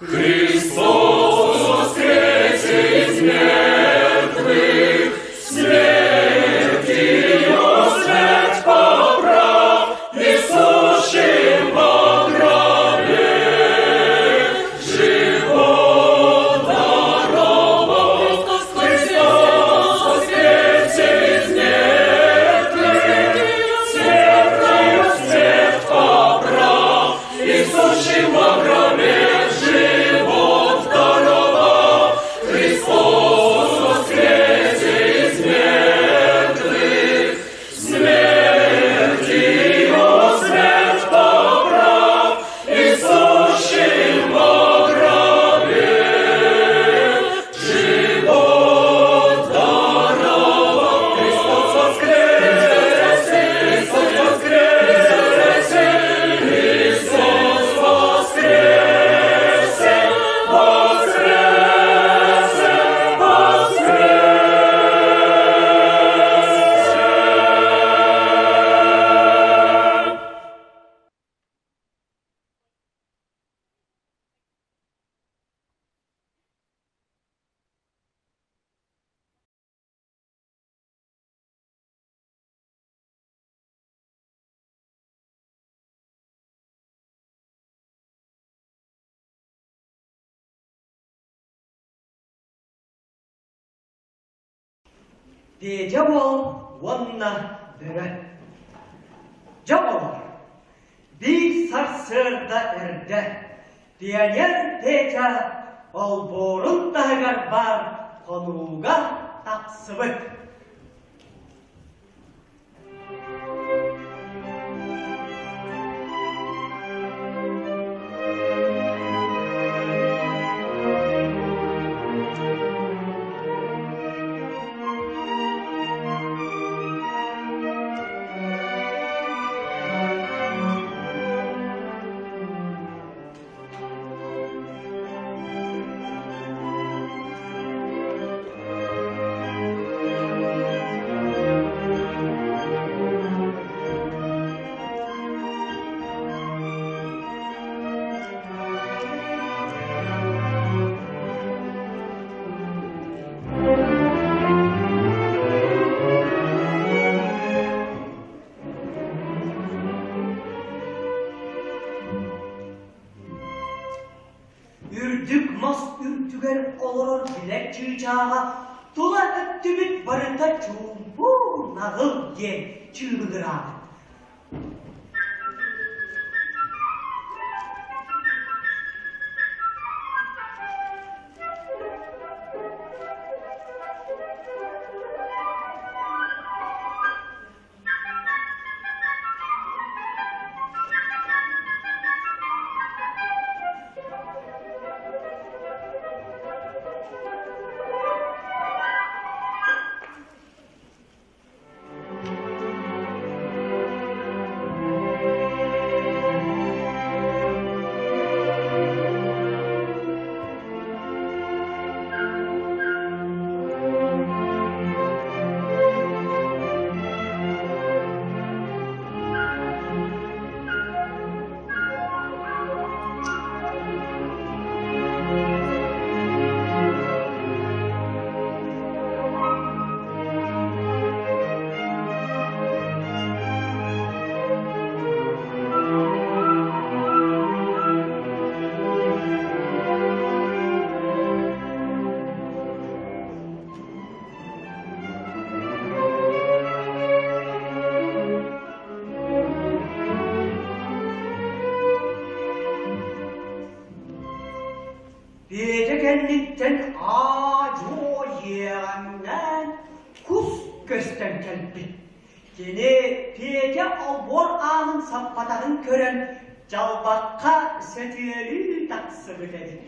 Христос воскресе из мертвых, смертью смерть поправ, и сущим во гробе живот даровал. Христос воскресе из мертвых, смертью смерть поправ, и сущим во гробе живот даровал. Христос воскресе из мертвых, смертью смерть поправ, и сущим во гробе живот даровал. Христос воскресе, Христос воскресе, Христос воскресе, воскресе, воскресе. Петя уол уонна бөрө. Дьэ оҕолор, биир сарсыарда эрдэ пионер Петя олбуорун таһыгар баар хонууга тахсыбыт. Үрдүк мас үрдүгэр олорор билэр чыычааҕа тула өттүбүт барыта чуумпу наҕыл диэн чыыбыгыраабыт. Петя кэнниттэн аа-дьуо иэҕэҥнээн кус көстөн кэлбит. Кини Петя олбуор аанын саппатаҕын көрөн дьалбакка сөтүөлүү тахсыбыт эбит.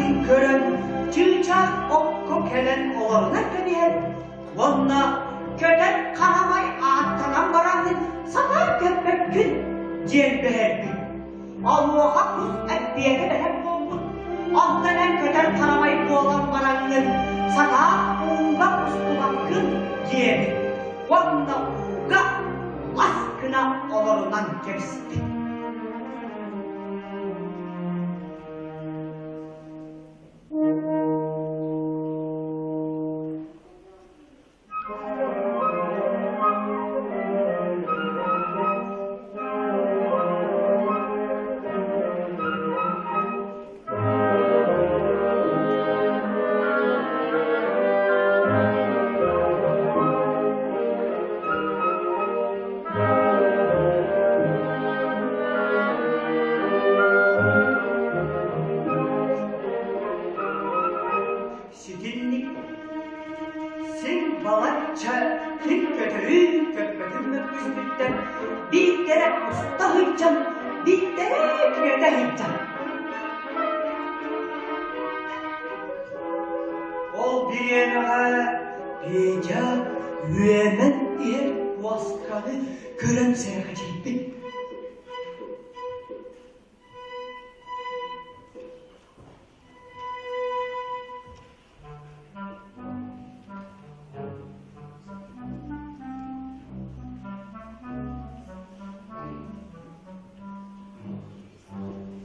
барбытын көрөн, чыычаах окко кэлэн олорунан кэбиһэр уонна көтөр харамай ааттанан бараҥҥын сатаан көппөккүн диэн бэһэрбит. Онуоха кус эппиэтэ бэлэм буолбут. Онтон эн көтөр харамай буолан бараҥҥын сатаан ууга устубаккын диэбит уонна ууга лас гына олорунан кэбиспит. Ситинник син балачча ким көтөрүн көппөтүн мөккүспүттэр биирдэрэ уста сылдьан, биирдэрэ күөтэ сылдьан. Ол бириэмэҕэ Петя үөмэн иһэр куосканы көрөн сэрэхэчийбит.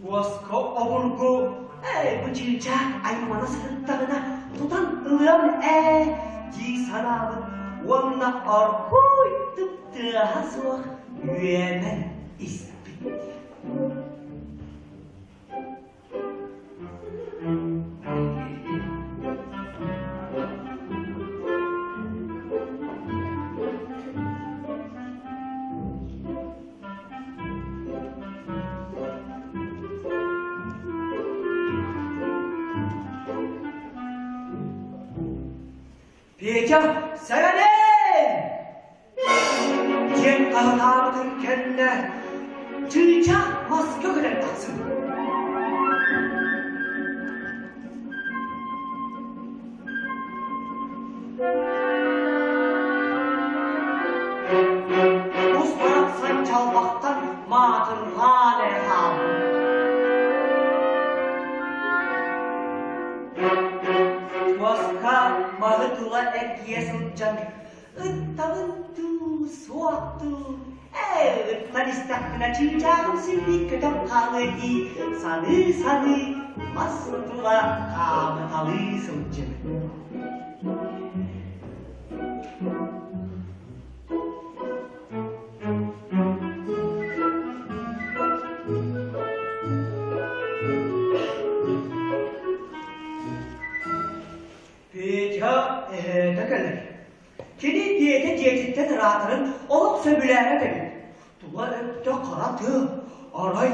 Куоска обургу «Эй, бу чыычаах аймана сырыттаҕына тутан ылыам ээ» дии санаабыт уонна оргууй тыаһа суох үөмэн испит. Петя, сэрэнэн! Диэн хаһытаабытын кэннэ чыычаах маска кэлэн тахсыбыт. Кус барахсан чалбахтан маатырҕаан эрэ хаалбыт. Куоска маһы тула эргийэ сылдьан ыттабын дуу, суох дуу, ээ, ыттан истэхпинэ чыычааҕым син-биир көтөн хаалыа дии саныы-саныы мас тула хаамыталыы сылдьыбыт. Петя эһээтэ кэлэр. Кини дьиэтэ дьиэтиттэн ыраатарын олох сөбүлээбэт эбит. Тула өттө хара тыа, арай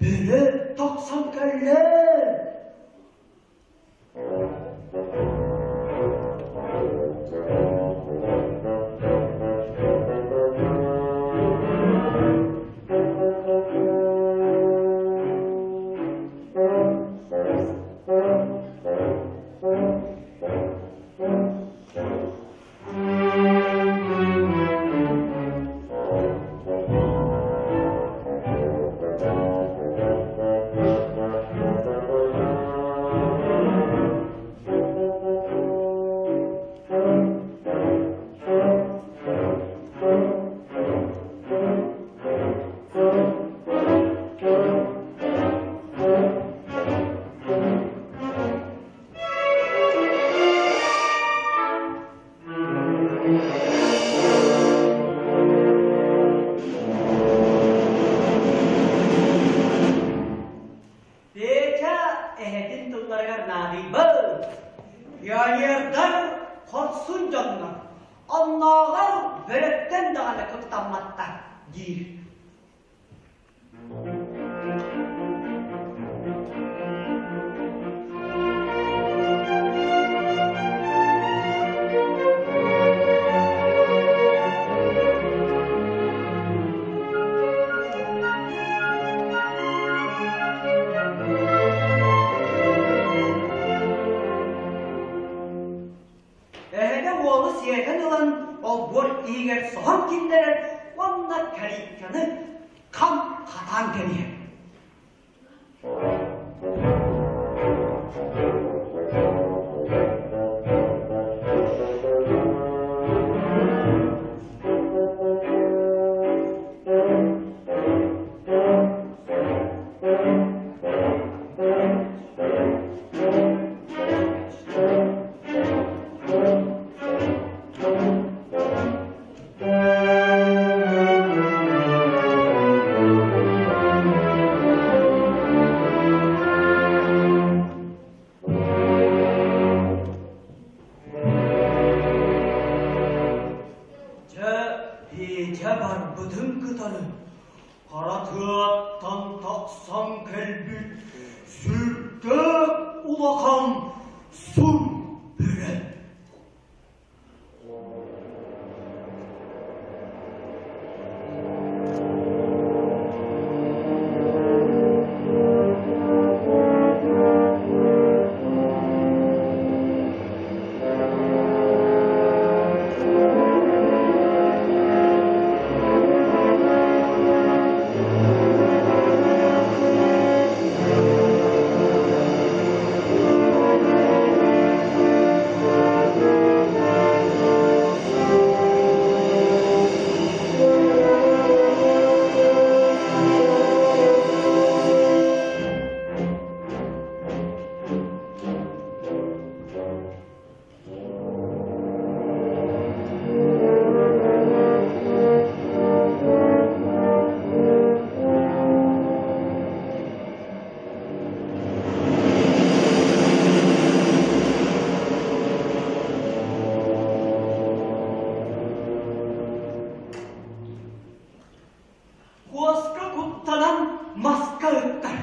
бөрө тахсан кэллэ. Петя эһэтин тылларыгар наадыйбыт. Пионердар хорсун дьоннор, оннооҕор бөрөттөн даҕаны куттамматтар диир. кэлбит сүрдээх улахан сур бөрө. Куоска куттанан маска ыттар.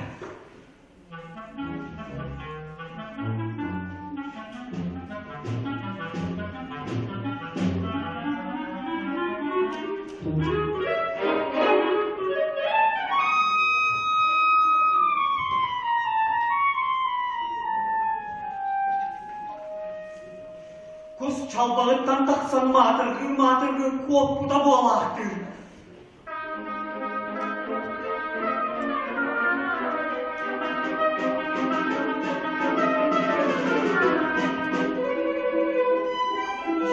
Кус чалбаҕыттан тахсан маатыргыы-маатыргыы куоппута буолаахтыыр.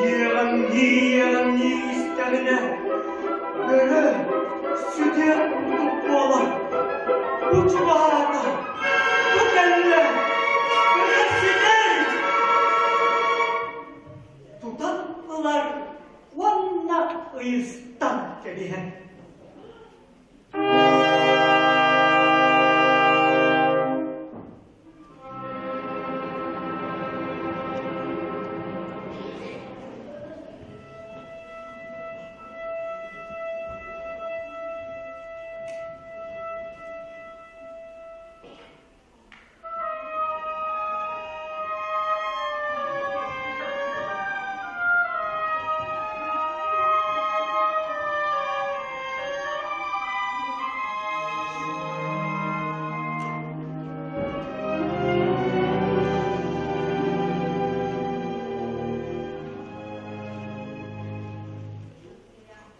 Иэҕэҥнии-иэҕэҥнии истэҕинэ, бөрө сүтүөх курдук буолар. Бу чугаһаата, бу кэллэ, бөрө сүтэр! Тутан ылар уонна ыйыстан кэбиһэр.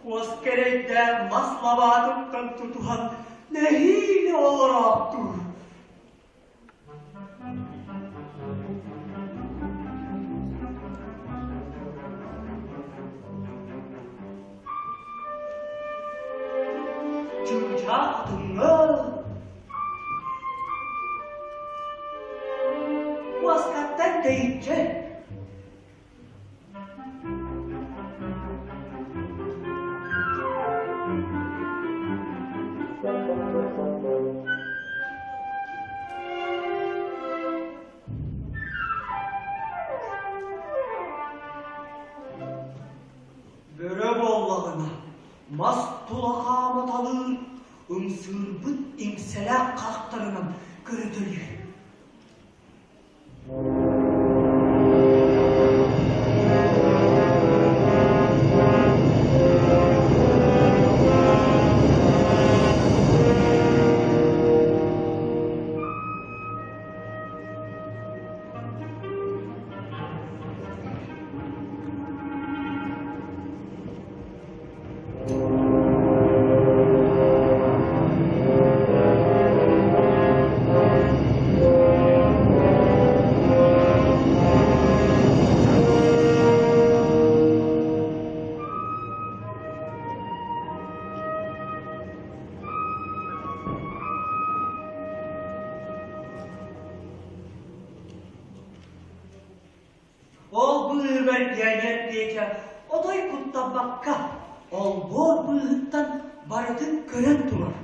Куос кэрэйдээх мас лабаатыттан тутуһан нэһиилэ олороохтуур. Чыычаах атыҥҥа Куоскаттан тэйиччи Бөрө буоллаҕына, мас тула хаамыталыыр, ымсыырбыт иҥсэлээх харахтарынан көрүтэлиир. Ол быыһыгар пионер Петя отой куттаммакка, олбуор быыһыттан барытын көрөн турар.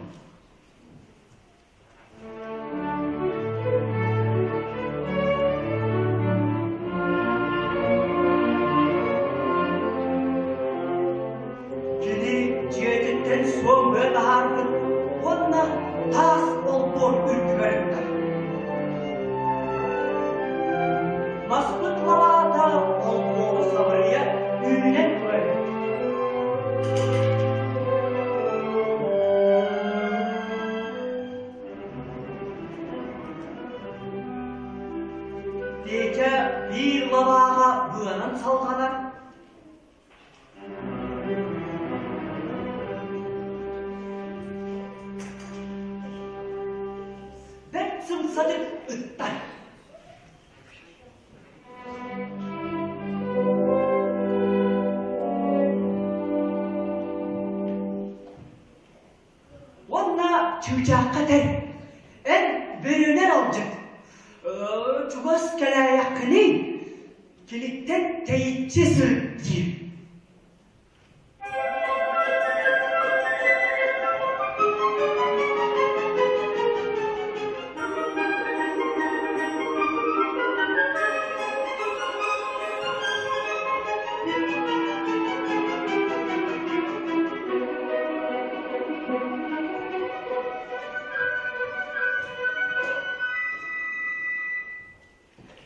Кини дьиэтиттэн суон быа таһаарбыт уонна таас олбуор Петя биир лабааҕа быанан салҕанар. Бэрт сымсатык ыттар. Уонна чыычаахха этэр: «Эн бөрөнөр алдьыт, чугас кэлээйэххиний, киниттэн тэйиччи сырыт» диир.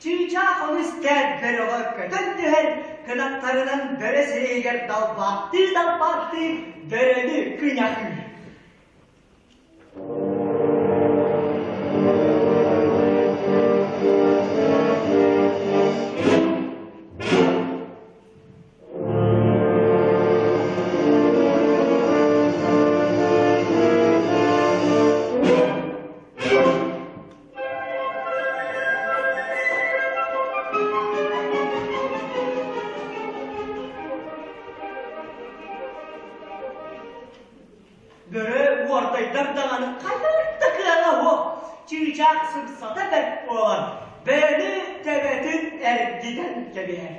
Чыычаах ону истээт бөрөҕө көтөн түһэн, кынаттарынан бөрө сирэйигэр далбааттыы-далбааттыы бөрөнү кыйахыыр. Бөрө уордайдар даҕаны хайдах да кыаҕа суох, чыычаах сымсата бэрт буолан, бэйэни төбөтүн эргитэн кэбиһэр.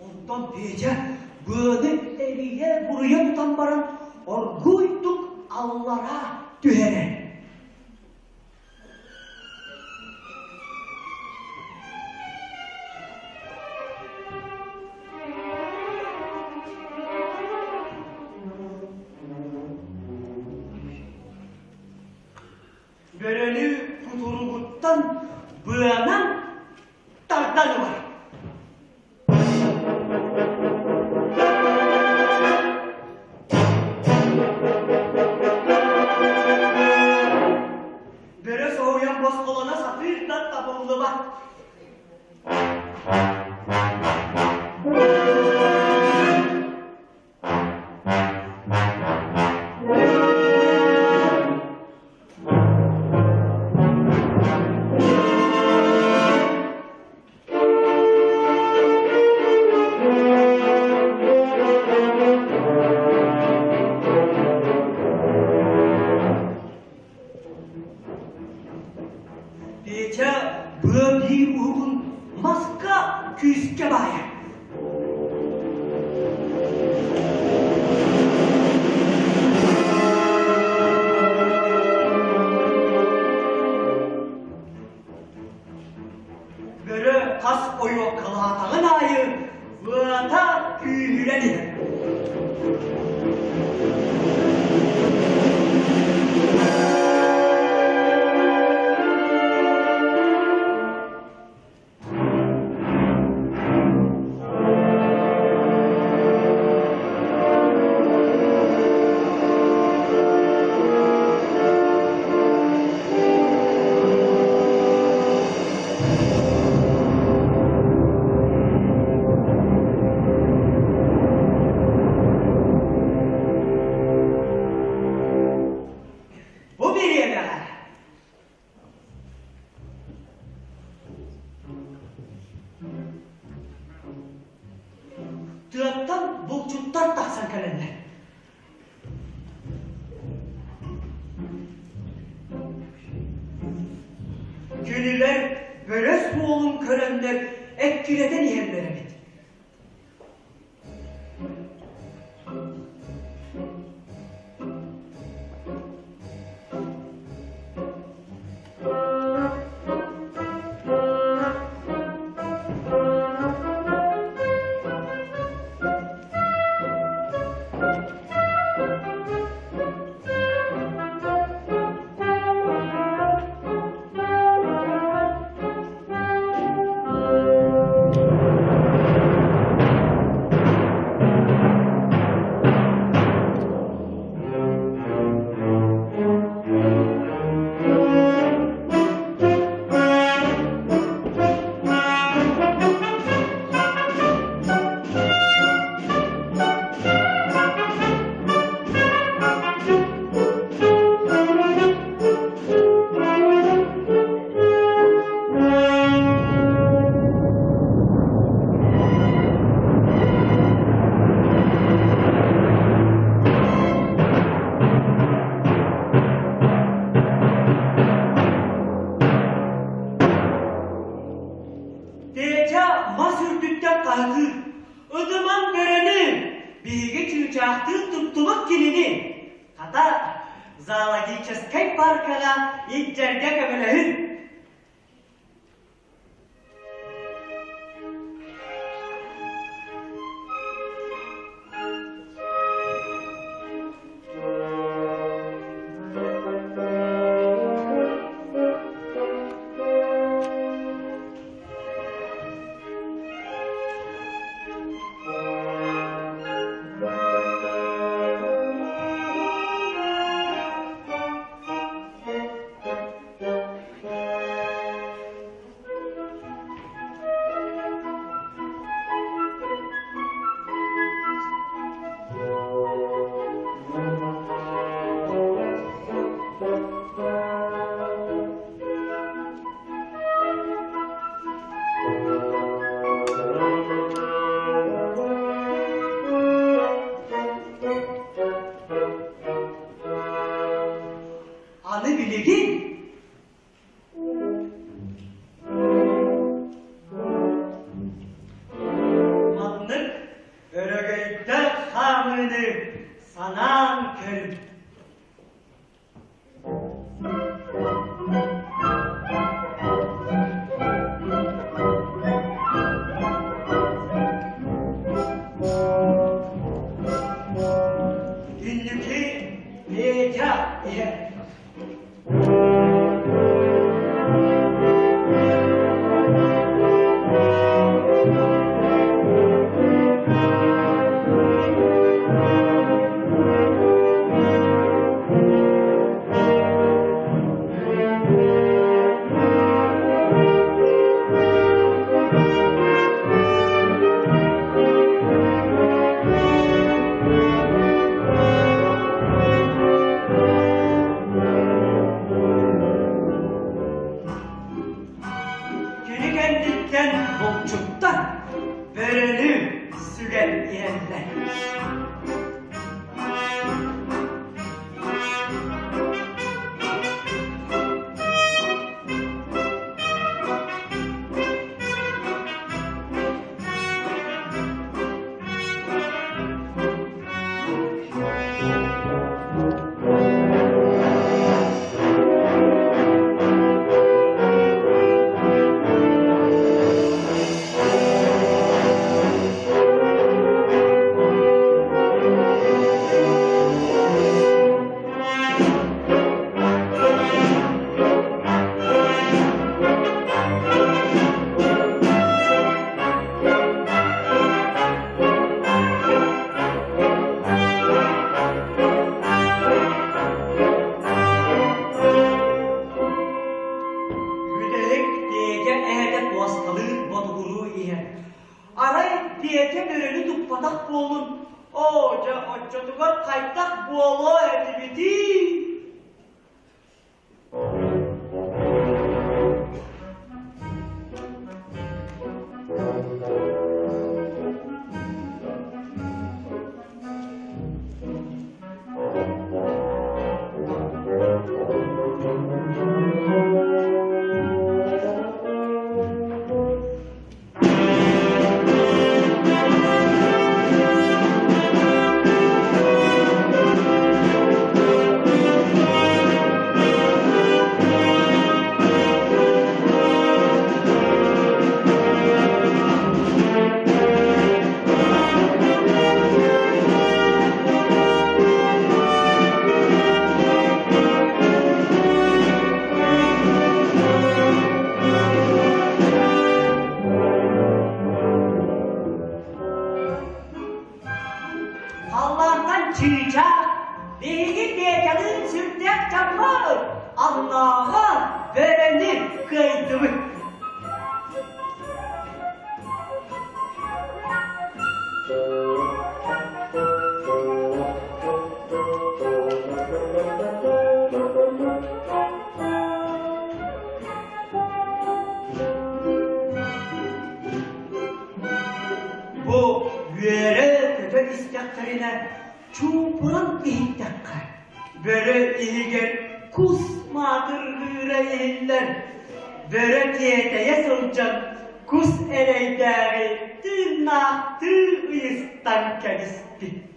Онтон Петя быаны эрийэ-буруйа тутан баран оргууйдук аллараа түһэрэр. Бөрөнү кутуругуттан быанан тардан ылар. Бөрө соһуйан босхолоно сатыыр да табыллыбат. Петя быа биир уһугун маска күүскэ баайар. Бөрө хас ойуоккалаатаҕын аайы быата күүһүрэн иһэр. Бу бириэмэҕэ Тыаттан булчуттар тахсан кэлэллэр. Кинилэр бөрө суолун көрөннөр эккирэтэн иһэллэр эбит. хаһытыыр, Ытымаҥ бөрөнү! Биһиги чыычаахтыын туттубут кинини! Хата, зоологическай паркаҕа илдьэргэ көмөлөһүн! Аны билигин маннык өрөгөйдөөх хаамыыны санаан көрүҥ. Инники Петя иһэр. Кини кэнниттэн булчуттар бөрөнү сүгэн иһэллэр. Бүтэһик Петя эһэтэ куоскалыыр ботугуруу иһэр. Арай Петя бөрөнү туппатах буоллун, оо дьэ оччотугар хайдах буолуо этибитий? Халлаантан чыычаах, биһиги Петялыын сүрдээх дьаммыт, Аллааҕа бөрөнү кыайдыбыт. Бу үөрэ-көтө истэхтэринэ чуумпуран иһиттэххэ, бөрө иһигэр кус маатыргыыра иһиллэр. Бөрө тиэтэйэ сылдьан кус эрэйдээҕи. тыыннаахтыы ыйыстан кэбиспит.